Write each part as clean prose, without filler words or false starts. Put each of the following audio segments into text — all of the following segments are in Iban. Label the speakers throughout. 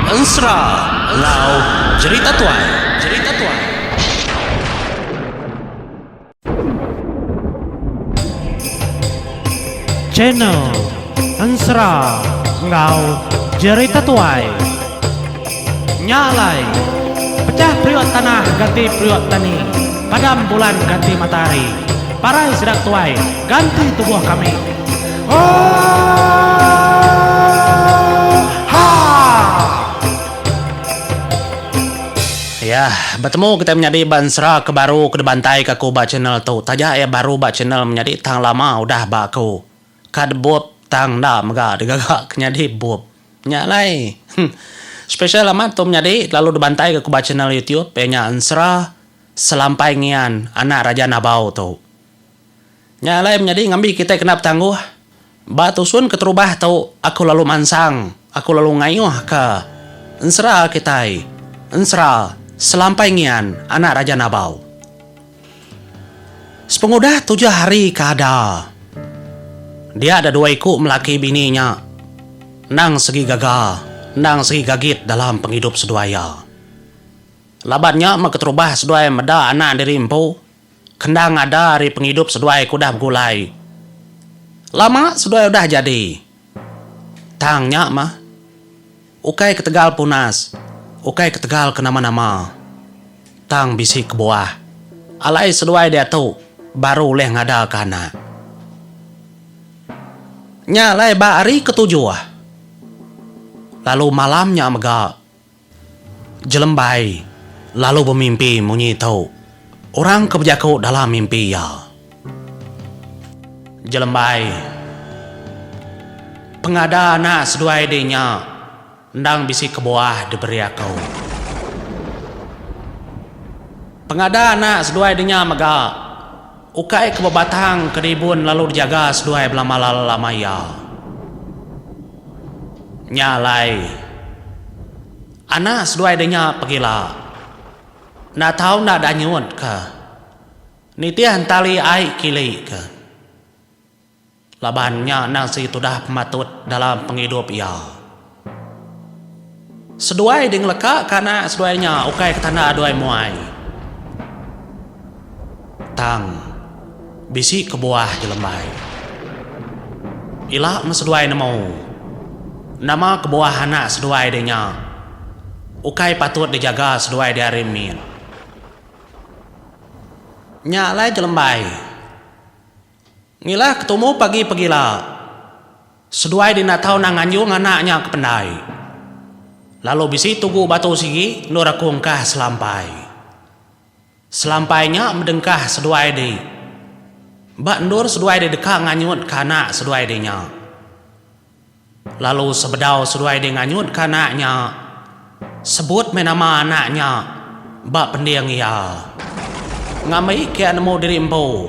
Speaker 1: Ensera enggau Jerita Tuai. Jerita Tuai. Channel Ensera enggau Jerita Tuai. Nya alai, pecah periuk tanah ganti periuk tani, padam bulan ganti matahari, parai sida tuai ganti tubuh kami. Oohaa! Yah, betemu kitai menyadi ba ensera ke baru ke dibantaika aku ba channel tu. Taja iya baru ba channel menyadi tang lama udah ba aku. Ka debup tang enda mega digaga ke nyadi bup. Nya alai, special amat tu menyadi lalu dibantaika aku ba channel YouTube iya nya Ensera Selampai Ngian Anak Raja Nabau tu. Nya alai menyadi ngambi kitai kena betangguh. Ba tusun keterubah tu aku lalu mansang, aku lalu ngayuhka ensera kitai, ensera Selampai Ngian anak Raja Nabau. Sepengudah tujuh hari ke ada, dia da dua iku melaki bini nya endang segi gaga, endang segi gagit dalam pengidup seduai iya. Laban nya meh keterubah seduai meda anak diri empu. Kendang ada ari pengidup seduai ke udah begulai. Lama seduai udah jadi. Tang nya mah. Ukai ketegal punas, ukai ketegal ke nama-nama. Tang bisi kebuah. Alai seduai diatu baru ulih ngadaka anak. Nya alai ba hari ketujuh. Lalu malam nya mega. Jelembai lalu bemimpi munyi tu, orang ke bejaku dalam mimpi iya. Jelembai, Pengada anak seduai di nya endang bisi kebuah diberi aku. Pengada anak seduai di nya mega ukai ke bebatang ke diibun lalu dijaga seduai belama-lama iya. Nya alai, anak seduai deh nya pegila. Enda tau enda danyut ka. Nitih entali ai kili ka. Laban nya endang sigi tudah pematut dalam pengidup iya. Seduai deh ngeleka ka anak seduai nya ukai ke tanda duai muai. Tang, bisi kebuah jelembai. Ila meh seduai nemu, nama kebuah anak seduai deh nya ukai patut dijaga seduai di hari mit. Nya alai jelembai. Ngilah ketumu pagi pegila, seduai di enda tau nang nganjung anak nya ke pendai. Lalu bisi tugu batu sigi endur aku engkah selampai. Selampai nya medengkah seduai di ba endur seduai di deka nganyutka anak seduai di nya. Lalu sebedau seduai di nganyutka anak nya, sebut meh nama anak nya ba pending iya. Ngambi ke iya nemu diri empu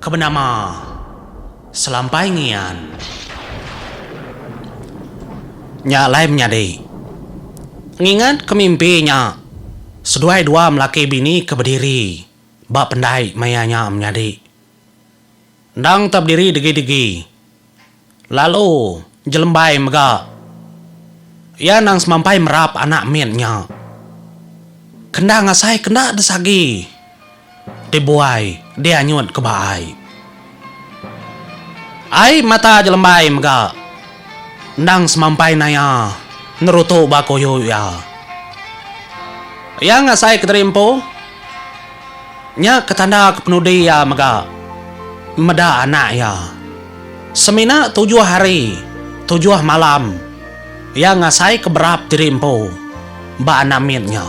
Speaker 1: ke benama Selampai Ngian. Nya alai menyadi. Ngingat ke mimpi nya, seduai dua melaki bini ke bediri ba pendai maya nya menyadi. Endang te bediri degi-degi. Lalu jelembai mega. Iya endang semampai merap anak mit nya. Kenda ngasai kenda desagi dibuai dianyut ke ba ai. Ai mata jelembai mega endang semampai naya nerutu ba kuyu iya. Iya ngasai kediri empu. Nya ke tanda ke penudi iya mega meda anak iya. Semina tujuh hari, tujuh malam iya ngasai ke berap diri empu ba anak mit nya.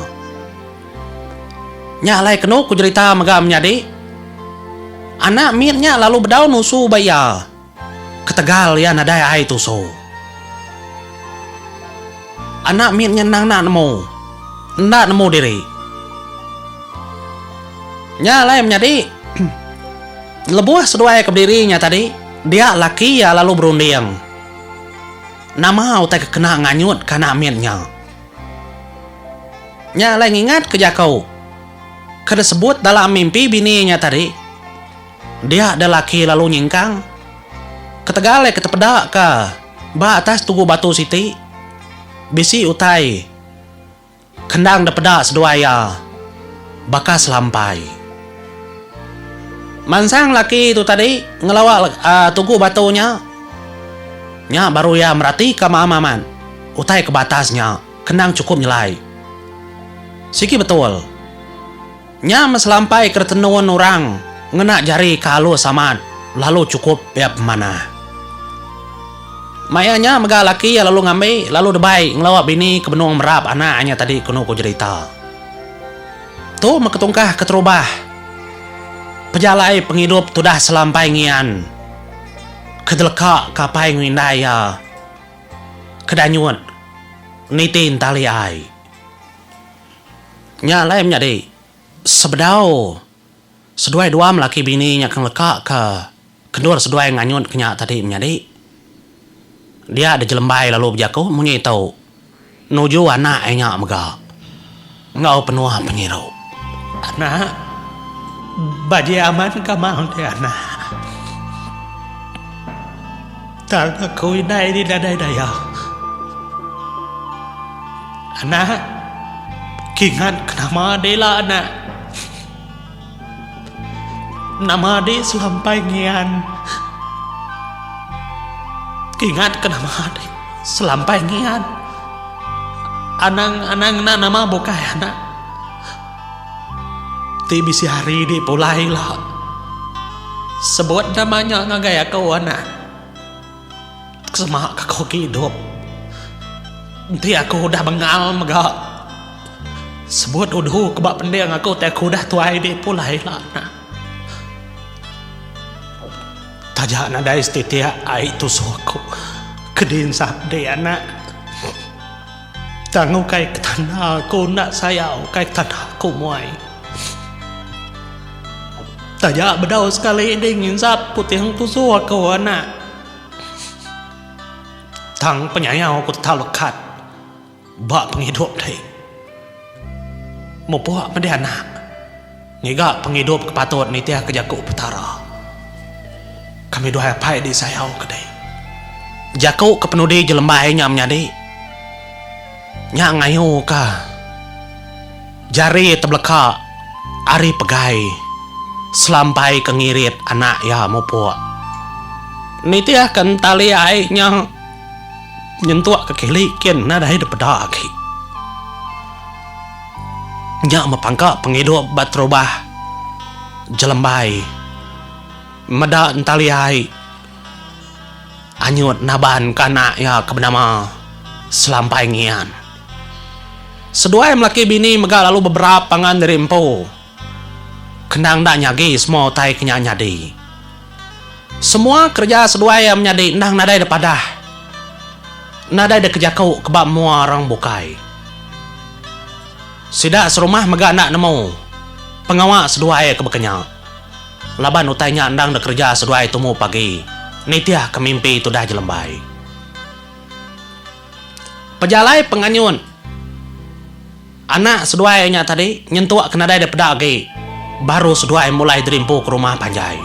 Speaker 1: Nya alai kenu ku jerita mega menyadi, anak mit nya lalu bedau nusu ba iya. Ketegal iya nadai ai tusu. Anak mit nya endang enda nemu. Enda nemu diri. Nya alai menyadi, lebuh seduai ke bediri nya tadi, dia laki iya lalu berunding. Nama utai ke kena nganyutka anak mit nya. Nya alai ngingatka jaku ke disebut dalam mimpi bini nya tadi. Dia deh laki lalu nyingkang. Ketegal iya ke tepeda ka ba atas tugu batu siti. Bisi utai kendang dipeda seduai iya baka selampai. Mansang laki tu tadi ngelawa tugu batu nya, nya baru iya meratika amat-amat utai ke ba atas nya kendang chukup nyelai. Sigi betul. Nya meh selampai ke ditenun orang ngena jari ke alus amat lalu chukup iya pemanah. Maya nya mega laki iya lalu ngambi lalu debai ngelawa bini ke benung merap anak nya tadi kenu ku jerita. Tu meh ketungkah keterubah pejalai pengidup tudah selampai ngian ke deleka ke apai enggau indai iya ke danyut niti entali ai. Nya alai menyadi sebedau seduai dua melaki bini nya ke ngeleka ke kendur seduai nganyut ke nya tadi menyadi dia dijelembai lalu bejaku munyi tu nuju anak iya nya mega enggau penuh penyiru. Anak, bagi amat gamal deh anak. Tang aku indai di nadai daya. Anak, kingat ke nama deh ila anak. Nama deh selampai ngian. Kingat ke nama deh selampai ngian. Anang anang ngena nama bukai anak. Ti bisi hari di pulai ila. Sebut nama nya ngagai aku anak. Sema ka aku agi idup. Enti aku udah bengal mega. Sebut udu ke ba pending aku ti aku udah tuai di pulai ila anak. Taja nadai setitik ai tusu aku ke dinsap di anak. Tang ukai ke tanda aku enda sayau ukai ke tanda aku muai. Taja bedau sekali di nginsap puting tusu aku anak. Tang penyayau aku tetap lekat ba pengidup dei. Mupuk meh anak ngiga pengidup ke patut nitihka jaku Petara. Kami duai apai di sayau ke dei. Jaku ke penudi jelembai nya menyadi nya ngayu ka jari tebeleka ari pegai selampai ke ngirit anak iya mupuk. Nitih ke entali ai nya nyentuk ke kili kin nadai dipeda agi. Nya mepangka pengidup ba terubah jelembai. Meda entali ai anyut naban ke anak iya ke benama Selampai Ngian. Seduai melaki bini mega lalu beberap pangan diri empu. Kendang enda nyagi semua utai ke nya nyadi. Semua kereja seduai iya menyadi endang nadai da padah. Nadai da kejaku ke ba mua orang bukai. Sida serumah mega enda nemu pengawa seduai iya ke baka nya. Laban utai nya endang dikereja seduai tumu pagi nitihka mimpi tudah Jelembai. Pejalai penganyut anak seduai nya tadi nyentuk ke nadai dipeda agi baru seduai mulai dirimpu ke rumah panjai.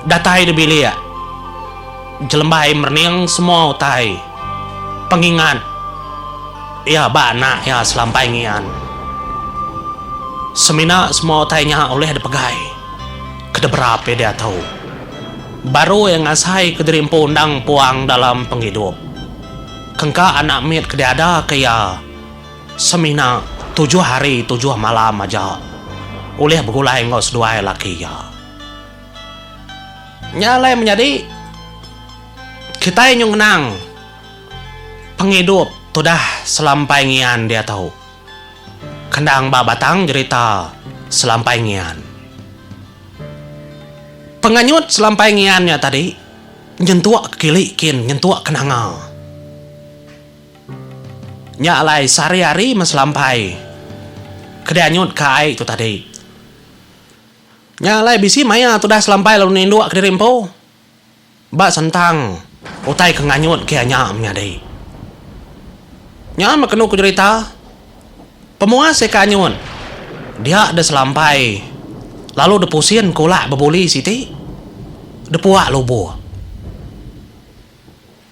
Speaker 1: Datai di bilik, Jelembai merening semua utai pengingat iya ba anak iya selampai ngian. Semina semua utai nya ulih dipegai ke deberap iya diatu. Baru iya ngasai ke diri empu endang puang dalam pengidup. Kengka anak mit ke diadaka iya semina tujuh hari tujuh malam aja ulih begulai enggau seduai laki iya. Nya alai menyadi kitai nyu ngenang pengidup tudah selampai ngian diatu. Kendang ba batang jerita Selampai Ngian. Penganyut Selampai Ngian nya tadi nyentuk ke kili kin nyentuk ke nanga. Nya alai sehari-hari meh Selampai ke dianyut ke ai tu tadi. Nya alai bisi maya tudah Selampai lalu ninduk kediri empu. Ba sentang utai ke nganyut ke nya menyadi. Nya meh kenu ku jerita. Pemuas iya ke anyut dia deh selampai lalu deh pusin ke ulak bebuli siti deh puak lubuh.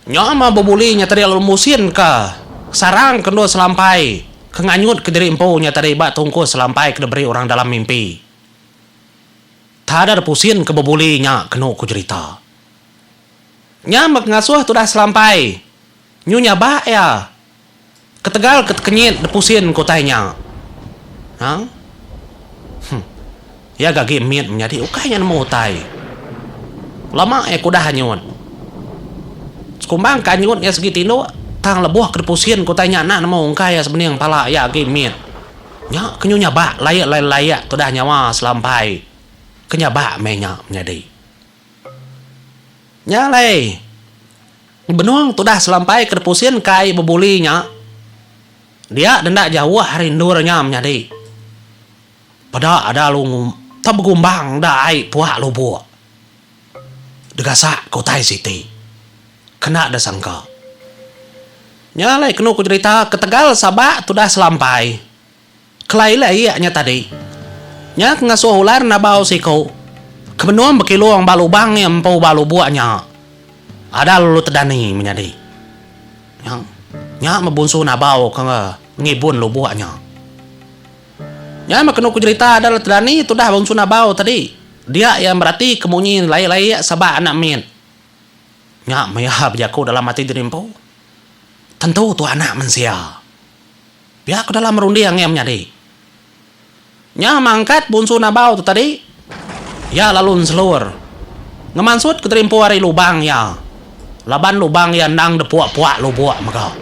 Speaker 1: Nya mah bebuli nya tadi lalu musin ka sarang ke endur selampai ke nganyut ke diri empu nya tadi ba tungkus selampai ke diberi orang dalam mimpi. Tada pusin ke bebuli nya kenu ku jerita. Nya meh ke ngasuh tudah selampai nyu nyabak iya ketegal ke tekenyit depusin ke utai nya. Ha? Huh. Iya ga agi mit menyadi ukai nya nemu utai. Lama iya ke udah anyut. Sekumbang ke anyut iya segi tinduk tang lebuh ke depusin ke utai nya enda nemu ungkai iya sebening pala iya agi mit. Nya ke nyu nyabak layak layak tudah nyawa selampai ke nyabak meh nya menyadi. Nya alai, benung tudah selampai ke depusin ke ai bebuli nya, dia denda jauh ari endur nya menyadi. Peda ada lu tau begumbang da ai puak lubok. Degasak ke utai siti. Kena da sangka. Nya alai kenu ku jerita ketegal sabak tudah selampai. Kelai laik nya tadi. Nya ke ngasuh ular nabau siku ke benung bekilung ba lubang iya empu ba lubuk nya. Ada lalu tedani menyadi. Nya nya meh bunsu nabau ke ngibun lubuk nya. Nya meh kenu ku jerita ada lalu tedani tudah bunsu nabau tadi. Dia iya merati ke munyi laik-laik sabak anak mit. Nya meh iya bejaku dalam ati diri empu. Tentu tu anak mensia. Pia ku dalam runding iya menyadi. Nya mangkat Bunsu Nabau tu tadi, iya lalu enselur ngemansut ke terimpu ari lubang iya laban lubang iya endang depuak-puak lubuk mega.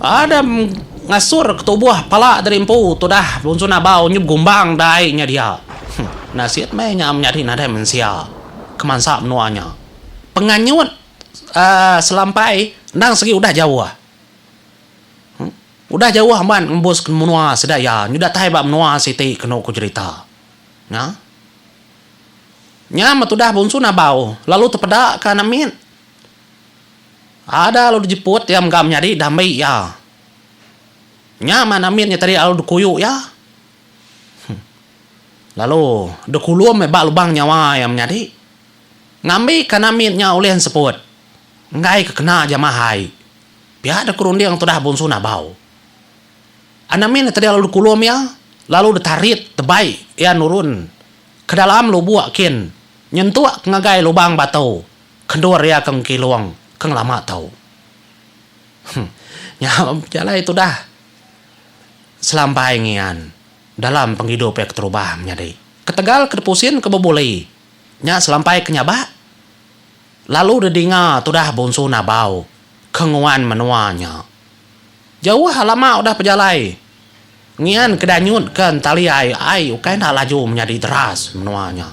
Speaker 1: Ada ngasur ke tubuh pala terimpu tudah Bunsu Nabau nyu begumbang da ai nya dia. Nasit meh nya menyadi nadai mensia ke mansa menua nya. Penganyut. Selampai endang segi udah jauh. Udah jauh amat ngembus ke menua sida iya nyu datai ba menua siti kenu ku jerita. Nya. Nya meh tudah Bunsu Nabau lalu tepeda ka anak mit. Ada lalu dijeput iya mega menyadi dambi iya. Nya meh anak mit nya tadi lalu dikuyu iya. Lalu dikulum iya ba lubang nyawa iya menyadi. Ngambi ka anak mit nya ulih enseput. Enggai ke kena jamah ai. Pia deh ku runding tudah Bunsu Nabau. Anak mit nya tadi lalu dikulum iya, lalu ditarit tebai iya nurun ke dalam lubuk kin nyentuk ke ngagai lubang batu ke endur iya ke ngkilung ke ngelama tu. Nya jalai tudah selampai ngian dalam pengidup iya keterubah menyadi. Ketegal ke depusin ke bebuli. Nya selampai ke nyabak lalu didinga tudah Bunsu Nabau ke nguan menua nya. Jauh lama udah pejalai ngian ke danyut ke entali ai ai ukai enda laju menyadi deras menua nya.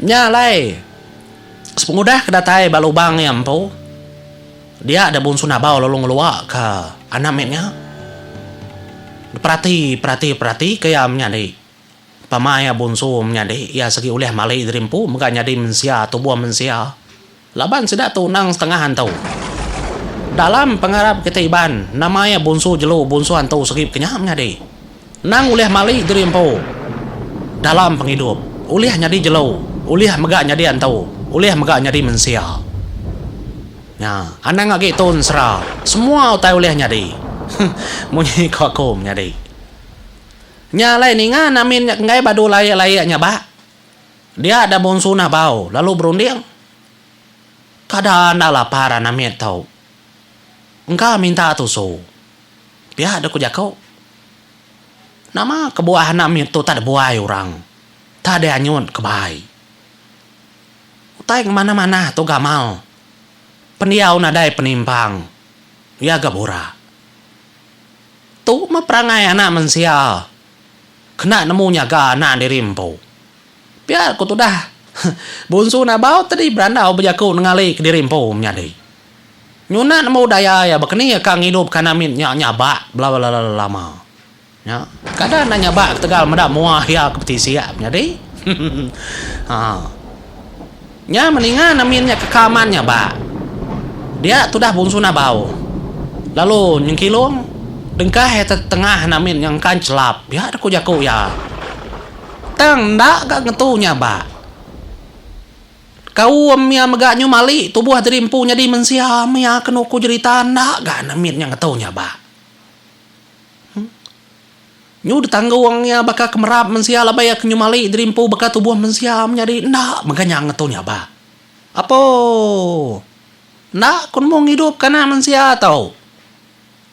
Speaker 1: Nya alai sepengudah ke datai ba lubang iya empu dia da Bunsu Nabau lalu ngelua ke anak mit nya. Perati perati perati ke iya menyadi. Pama iya bunsu menyadi iya segi ulih mali diri empu mega nyadi mensia tubuh mensia laban sida tu endang setengah antu. Dalam pengarap kitai Iban nama iya bunsu jelu bunsu antu segi baka nya menyadi. Endang ulih mali diri empu dalam pengidup ulih nyadi jelu ulih mega nyadi antu ulih mega nyadi mensia. Nya anang agi tu ensera semua utai ulih nyadi munyi ko aku menyadi. Nya alai ninga Namin nya enggai badu laik-laik nya ba. Dia da Bunsu Nabau lalu berunding. Kada enda lapar Namit tu. Engka minta tusu. Pia deh ku jaku. Nama kebuah Namit tu tak dibuai orang. Tak dianyut ke bai. Utai ngemanah-manah tu gamal. Pendiau nadai penimpang. Iya ga burak. Tu meh perangai anak mensia kena nemu nyaga anak diri empu. Pia ku tudah Bunsu Nabau tadi berandau bejaku nengali kediri empu menyadi. Nyuna nemu daya iya bekeni ka ngidupka anak mit nya nyabak belama. Nya. Kada enda nyabak ketegal meda mua iya ke betisik menyadi. Haa. Nya meninga namin nya keka amat nyabak. Dia tudah Bunsu Nabau. Lalu nyengkilung dengkah iya tetengah namin nya engka chelap pia deh ku jaku iya. Tang enda ga ngetu nyabak. Kaum iya mega nyu mali tubuh diri empu nyadi mensia maya kenu ku jerita enda ga anak mit nya ngetu nyabak. Nyu ditanggung iya baka ke merap mensia laban iya ke nyu mali diri empu baka tubuh mensia menyadi enda mega nya ngetu nyabak. Apoo. Enda ku nemu ngidup ke anak mensia tu.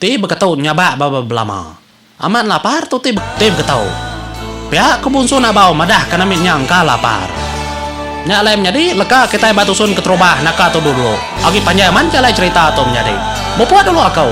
Speaker 1: Ti beketu nyabak ba belama. Amat lapar tu ti ti beketu. Pia ku Bunsu Nabau madah ka Namit nya engka lapar. Nya alai menyadi leka kitai ba tusun keterubah naka tu dulu. Agi panjai amat jalai cherita tu menyadi. Mupuk dulu aku.